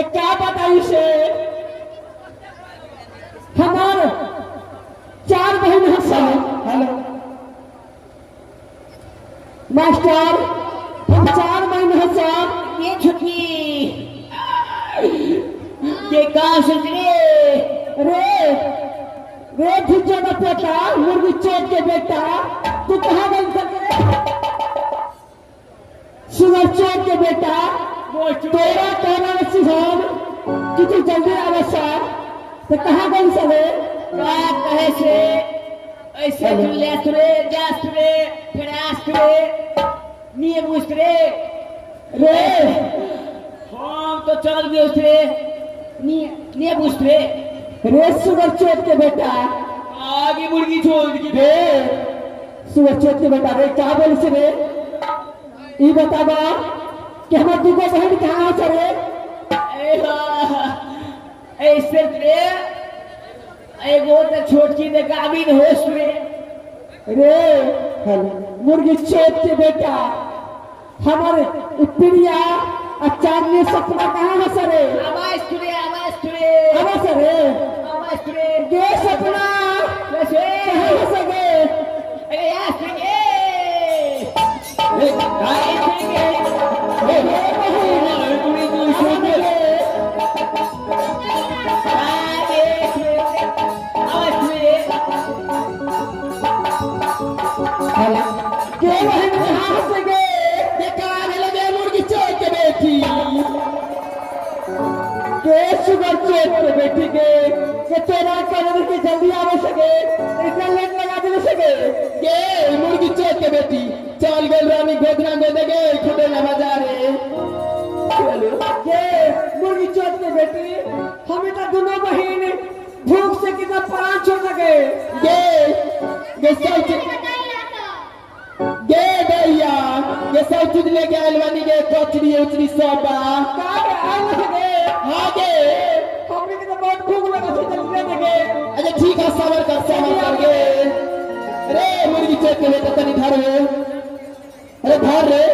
ये क्या बताई से हमार चार बहन है सर। हेलो मास्टर, हम 4 महीने है सर। ये छुट्टी ये कहाँ से रे? रे रे ढिच्चो का पोता, मुर्गी चोट के बेटा, तू कहाँ गई सर? सुगर चोट के बेटा, तोरा कहना है सिंह कि तू जल्दी आवे सर, तो कहाँ गई सर? का कहे से ऐसे तू ले तुरे जास तुरे फिर आस तुरे निये बुझ रे। रे हम तो चल गए रे, निये निये बुझ रे। रे सुगर चोट के बेटा, आगे मुर्गी छोड़ के रे सुगर चोट के बेटा, रे क्या बोल से रे? ई बताबा कि हमार दूगो बहन कहाँ है रे? ऐसे रे एगो तो छोटकी ने गाभिन होश रे। रे हेलो मुर्गी चोट के बेटा, हमारे प्रिया आ चांदनी सपना कहाँ है सरे? आवाज तुरे, आवाज तुरे, आवाज रे, आवाज तुरे। गे सपना कैसे कहाँ है सगे? अरे यार तुरे ए तुरे ए हे बहन, तुरे तू आवाज रे। आगे तुरे आवाज तुरे। हेलो गे बहन कहाँ है सगे? बेकार लगे मुर्गी चोट के बेटी, के सुगर चोट के बेटी के के तोरा करन के जल्दी आवे सके, इतना लेट लगा दे सके? गे मुर्गी चोट के बेटी चल गेल रानी गोदना गोदे गे खुदेला बाजारे। चलो के मुर्गी चोट के बेटी, हमें तो दोनों बहन भूख से कितना प्राण छोड़ सके। गे गे सब चीज गे भैया गे सब चीज लेके आयल बानी गे, कचरी उचरी सब बा। का के आयल सके? हाँ गे, हमने के तो बहुत भूख लगा से जल्दी दे देंगे। अच्छा ठीक है, सबर कर सबर कर गे। रे मुर्गी चोट के बेटा तनी धर रे, अरे धर रे।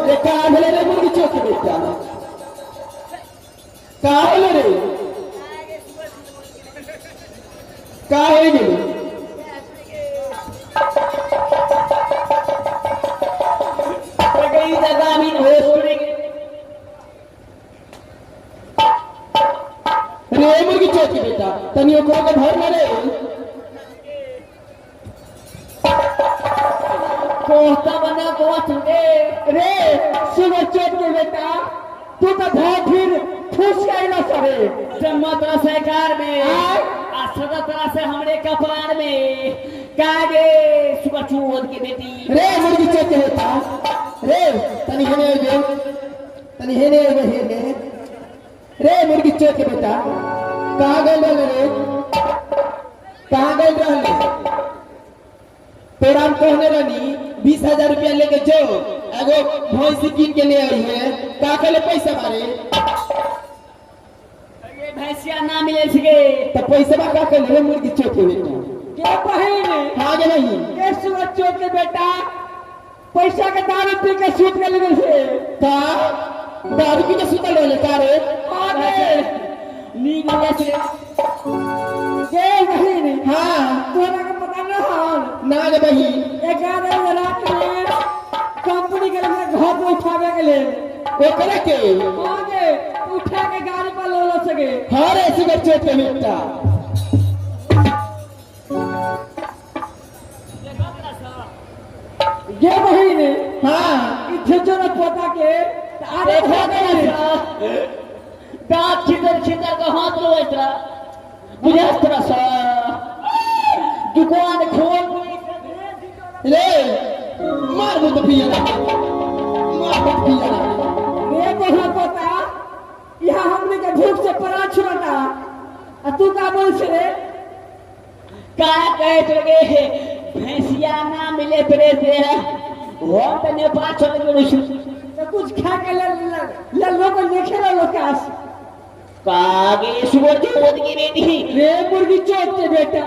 रे का भेलै रे मुर्गी चोट के बेटा, का होलै रे? का होइ गेलै? गई गाभिन होश तुरे। रे मुर्गी चोट के बेटा तनी ओकरो के धर ना रे। कोहता बना कोहत रे। रे सुगर चोट के बेटा, तू तो धर फिर फूस के आइला सरे। जम्मा तरह सरकार में आय। आ सदा तरह से हमरे कपार में कागे सुगर चोद के बेटी। रे मुर्गी चोट के बेटा, रे तनी हेने आइबे, तनी हेने आइबे हेने। रे मुर्गी चोट के बेटा कहाँ गेल रहले रे? कहाँ गेल रहले? तोरा हम कहने रहनी 20,000 रुपया लेके जो एगो भैंसी कीन के ले आई है, का कहले पैसा बारे? ये भैंसिया ना मिले सके। तो पैसा बा का कहले रे मुर्गी चोट के बेटा? के बहन? हाँ गे नहीं। के सुगर चोट के बेटा, पैसा के दारू पी के सूत के लगे से। का दारू पी के सुतल रहले का रे? हाँ गे। नींद मिले से। के बहन? हाँ। तोरा के पता न हन? ना गे बहिन। 11 रात में कंपनी के लोग घर पे उठावे के लेल। ओकरे के? हाँ गे, उठा के गाड़ी पर लो लो सके। हाँ रे सुगर चोट के बेटा। गे बहिन? हाँ। इथे जो न पोता के आदत हो गई। दांत छिदर छिदर का हाथ लो इतना बुझा तरह सा दुकान खोल रे मार मुझे पिया ना, मार मुझे पिया ना। रे बहु पोता, यहाँ हमने के भूख से प्राण छुड़ाता, आ तू का बोल से रे? का कहे तुगे भैंसिया ना मिले तेरे से, वो तो नेपाल चले गए। तो कुछ खा के ले ले लोग देखे ना लोग काश। कागे सुगर चोट की बेटी। रे मुर्गी चोट के बेटा।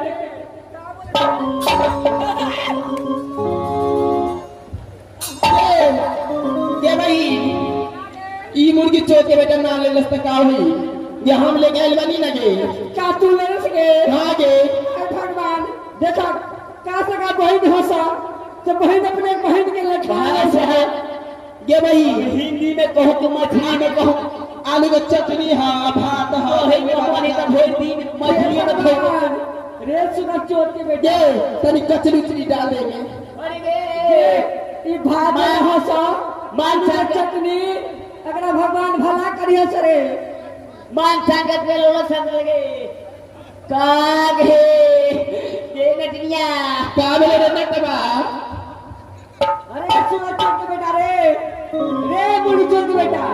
मुर्गी चोर के बेटा ना ले लस त का होई? ये हम लेके आइल बानी ना गे। का तू ले सके? हाँ गे। अरे भगवान, देखा का सका बहन हो सा तो बहन अपने बहन के लखा भाई साहब गे भाई हिंदी में कहो कि मछली में कहो, आलू के चटनी हाँ, भात हाँ, ओहे में पानी त भोर दिन मछली में भगवान, रे सुना चोर के बेटा। गे तनी कचरी उचरी डाल देंगे। अरे गे ये भात हो सा मान आलू के चटनी, अगला भगवान भला करियो सरे। मान संगत में लोला संग लगे काग हे ये नटनिया का बोले रे नटवा? अरे सुना चोर के बेटा रे, रे मुड़ी चोर के बेटा,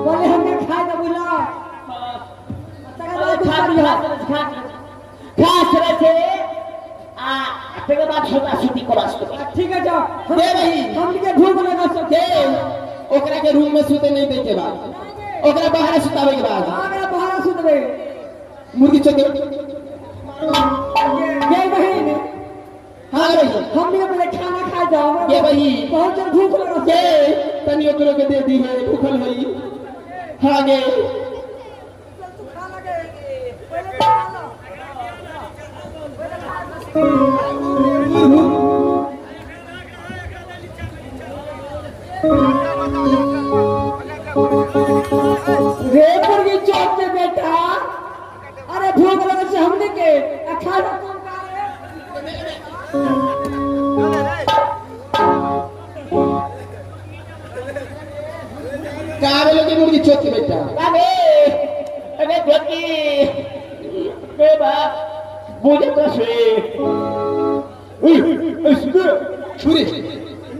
बोले हमने खा के बुला। तकर बाद खा करियो। खा खा खा से आ तकर बाद होता सुती कोलास तो। ठीक है जाओ। दे भाई। हमके भूख लगा सब। गे ओकरा के रूम में सुते नहीं दे के बाद, ओकरा बाहर सुतावे के बाद। आगरा बाहर सुतबे। मुर्गी चोर के गे बहन। हाँ भाई। हमने पहले खाना खा जाओ। गे भाई। बहुत जोर भूख लगा। गे तनी ओकरो के दे दी है, भूखल होई। हाँ गे। रे मुर्गी चोर के बेटा, अरे भूख लगा से हमने के आ खाना कौन खा रे? का बोले के मुर्गी चोर के बेटा? अबे अबे धोती बे बा मुझे तो से ओए इसमें छुरी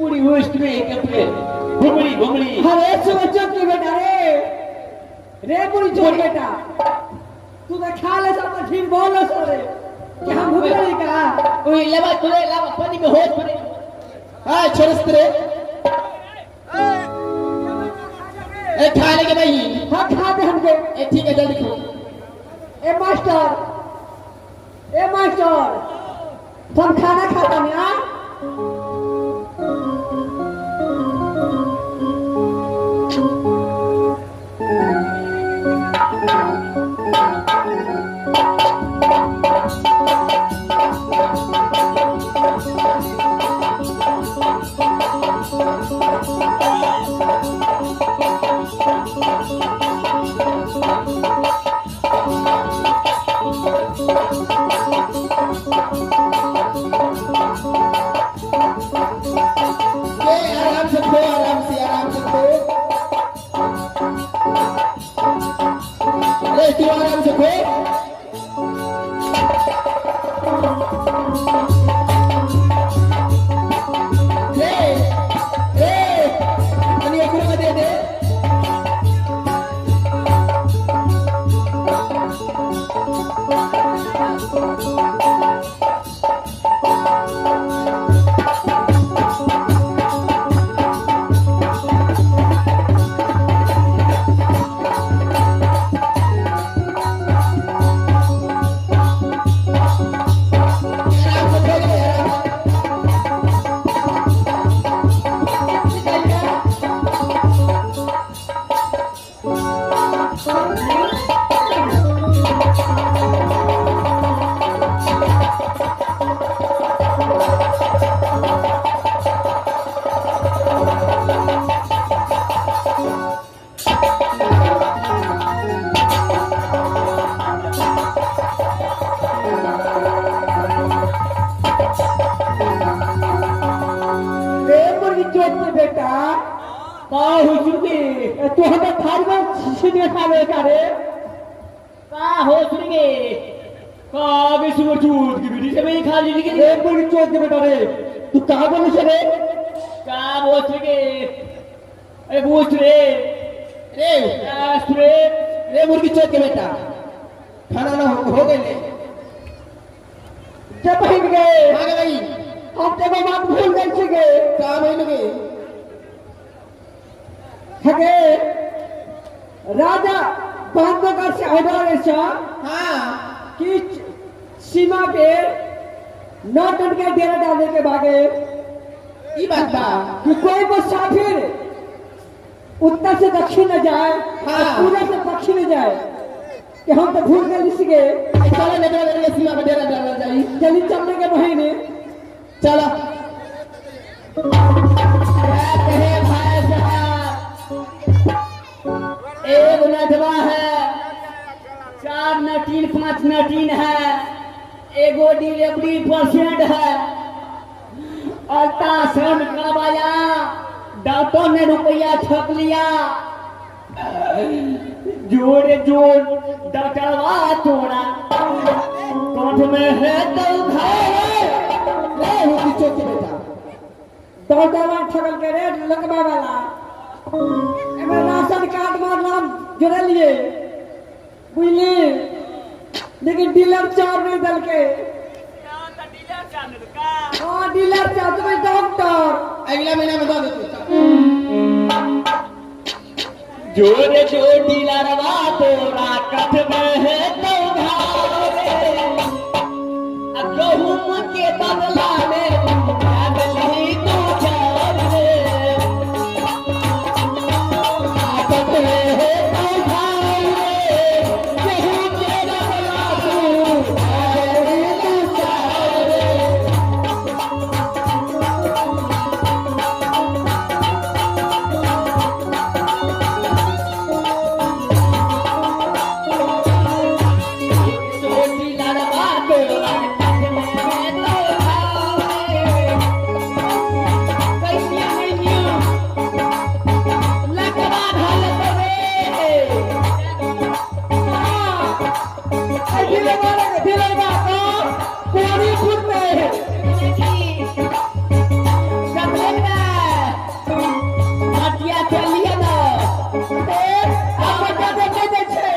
मुड़ी वो इसमें कपड़े घुमड़ी घुमड़ी। अरे सुबह चोर के बेटा रे, रे मुर्गी चोर बेटा, तू तो खा ले सब तो ठीक बोल रे कि हम भूख लगी का? ओए लबा तुरे लबा पानी में होश पड़े। हां छोड़स रे। ए खा ले के भाई। हाँ खा दे हमके। ए ठीक है जल्दी खो। ए मास्टर, ए मास्टर, हम खाना खाता नहीं हाँ? ए आराम से खो, आराम से, आराम से खो। अरे तू आराम से खो। रे रे तनी ओकरो के दे दे। आराम से खो रे, आराम। रे मुर्गी चोर के बेटा, का हो चुके? तू हमें थारी में छीन के खा ले का रे? का हो चुके? का बे सुअर चोर की बेटी से मैं खा ली के? रे मुर्गी चोर के बेटा रे, तू कहाँ बोले से रे? का बोल चुके? अरे बोल रे रे रे रे मुर्गी चोर के बेटा, खाना ना हो गए ले। जब बहन गए। हाँ गे भाई। हम तो एगो बात भूल गए छी गे। का भइल गे? हगे राजा बांधवगढ़ से ऑर्डर ऐसा हाँ कि सीमा पे 9 टन के डेरा डालने के भागे ई बात बा कि कोई मुसाफिर उत्तर से दक्षिण न जाए, हाँ। पूर्व से दक्षिण न जाए, कि हम तो भूल गए इसके। चलो नेटवा के सीमा पे डेरा डालल जाई। जल्दी चलने के महीने। चलो। कहे भाई साहब, एक नटवा है, 4 नटीन 5 नटीन है, एगो डिलीवरी पेशेंट है, अल्ट्रासाउंड करवाया, डॉक्टर ने रुपया ठक लिया, जोड़ जोड़ डॉक्टरवा तोड़ा कंठ में है तो रे मुर्गी चोट के बेटा, डॉक्टरवा ठगल के रे लगवा वाला, एमे राशन कार्ड में नाम जोड़लिए बुझली, लेकिन डीलर चार नहीं दल के। हाँ डीलर चार तुम्हें डॉक्टर अगला महीना में दे देते। जोर जोर डीलरवा तोरा कथ में है तो घाव रे, गहूम के बदला में बदली तू चार रे, ताकत है तो भाई रे, गेहूं के बदला तू बदली तू चार रे। जोर डीलरवा तोरा कथ में है तो घाव रे, कैसिया नहीं लकवा ढाल रे। डीलर का कोड़ी फुट में है। अपन दादा के दे छे।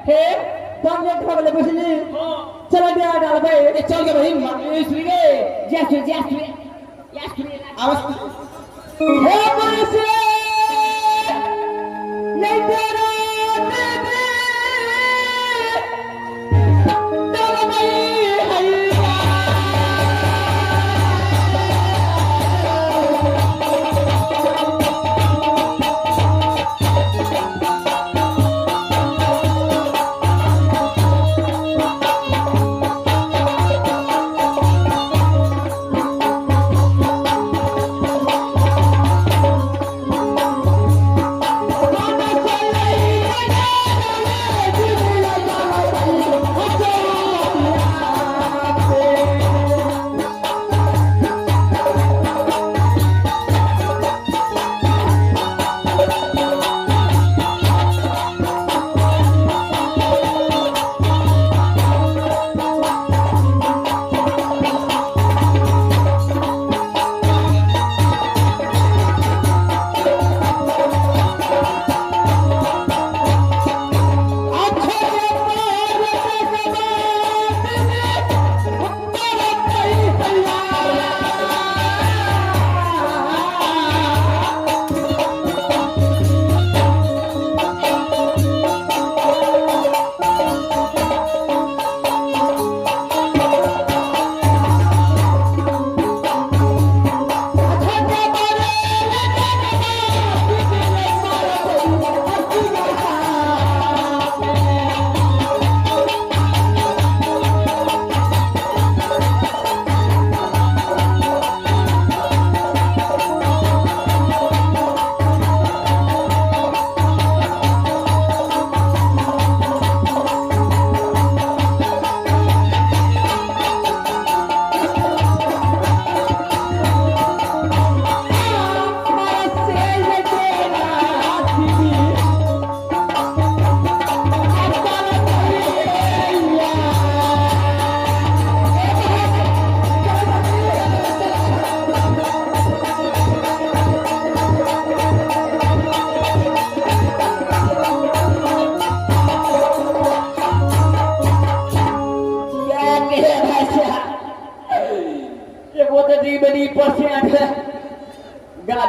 हे 5 मिनट हो गेलै बुझली, चलो डेरा डालबै। चल के बहिन आवाज। हे पुरुष नहीं तेरा दीदी डरमई हैया।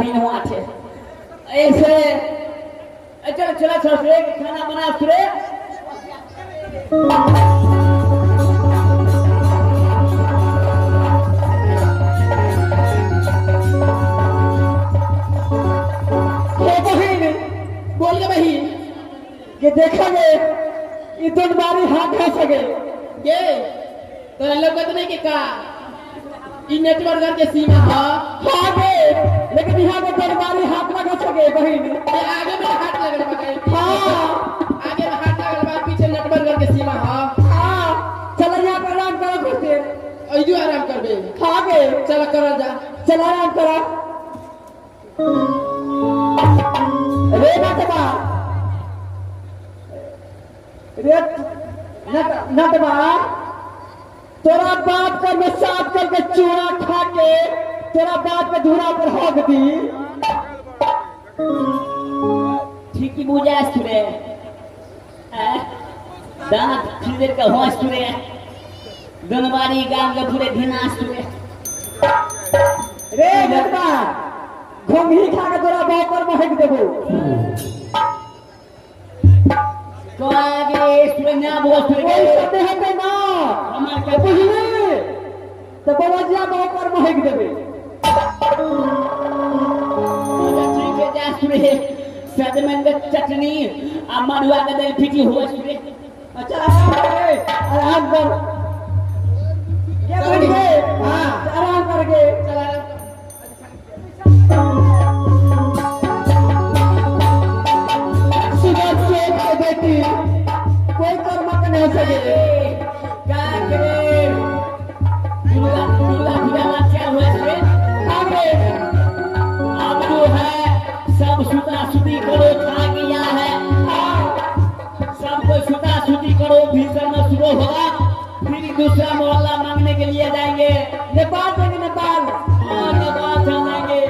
गाभिन हुआ छे ऐसे। चल चला चल रे, खाना बना रे। हे बहिन। बोल के बहिन। के देखा गे ई दोनबारी हाथ है सके। गे तोरा लौकत नहीं के का ई नेटवर्क के सीमा ह? हाँ गे, लेकिन यहाँ के दोनबारी हाथ लगा सके बहिन। ए आगे में हाथ लगल बा कहीं? हाँ। आगे में हाथ लगल बा, पीछे नेटवर्क के सीमा ह। हाँ, चल यहाँ पर आराम करो कुछ। ऐजो आराम करबे? हाँ गे। चल करल जा। चल आराम करो रे नटबा, रे नटबा, तोरा बाप का मैं साफ करके चूड़ा खा के तोरा बाप के धूरा पर हक दी। ठीक ही बुझा रे, दांत खिदर के होश रे, दोनबारी गांव के पूरे धिनास रे। रे नटबा, घोंघी खा के तोरा बाप पर महक देबो। तो आगे सुरे ना बोल सुरे। ओई सब हेतै ना। हमार के बुझली तो बबजिया बाप पर महक देबे। ठीक है, जा सुरे, सजमन के चटनी आ मड़ुआ के दल फिटी हो सुरे। अच्छा आराम कर, आराम कर के बैठ गए। हाँ। आराम करके चल आराम कर। सुबह चौक के बेटी कोई कर्म के नहीं सके। का करे दुर्गा दुर्गा पूजा में क्या हुआ सुरे? आगे। अब जो है सब सुता सुती करो, खा गया है सब कोई, सुता सुती करो, भीतर में शुरू होगा, फिर दूसरा मोहल्ला मांगने के लिए जाएंगे। नेपाल जाएंगे, नेपाल। और नेपाल चल जाएंगे।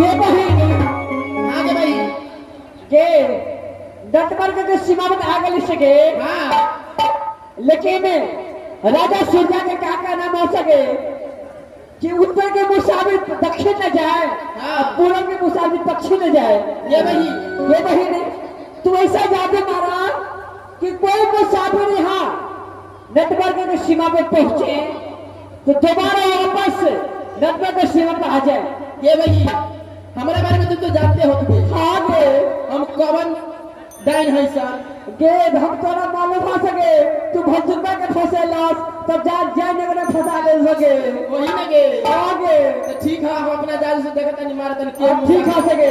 ये बहिन। आगे बहिन। के डटबर के सीमा में आगे लिख सके। हाँ। लेकिन राजा सूर्या के का का नाम हो सके कि उत्तर के मुसाफिर दक्षिण न जाए। हाँ। पूरब के मुसाफिर दक्षिण न जाए। ये बहिन। ये बहिन, तू ऐसा जादू मारा कि कोई मुसाफिर यहाँ नेटवर्क के सीमा पे पहुंचे तो दोबारा वापस नेटवर्क के सीमा पे आ जाए। ये बहिन, हमारे बारे में तुम तो जानते हो तुम्हें। हाँ गे। हम कवन डाइन है सर। गे हम तोरा मालूम हो सके, तू भंजुका के फंसे लास तब जा जयनगर में फंसा ले सके। वही ना गे? हाँ गे। तो ठीक है, हम अपना जादू से देखत नहीं मारत नहीं। अब ठीक हो सके।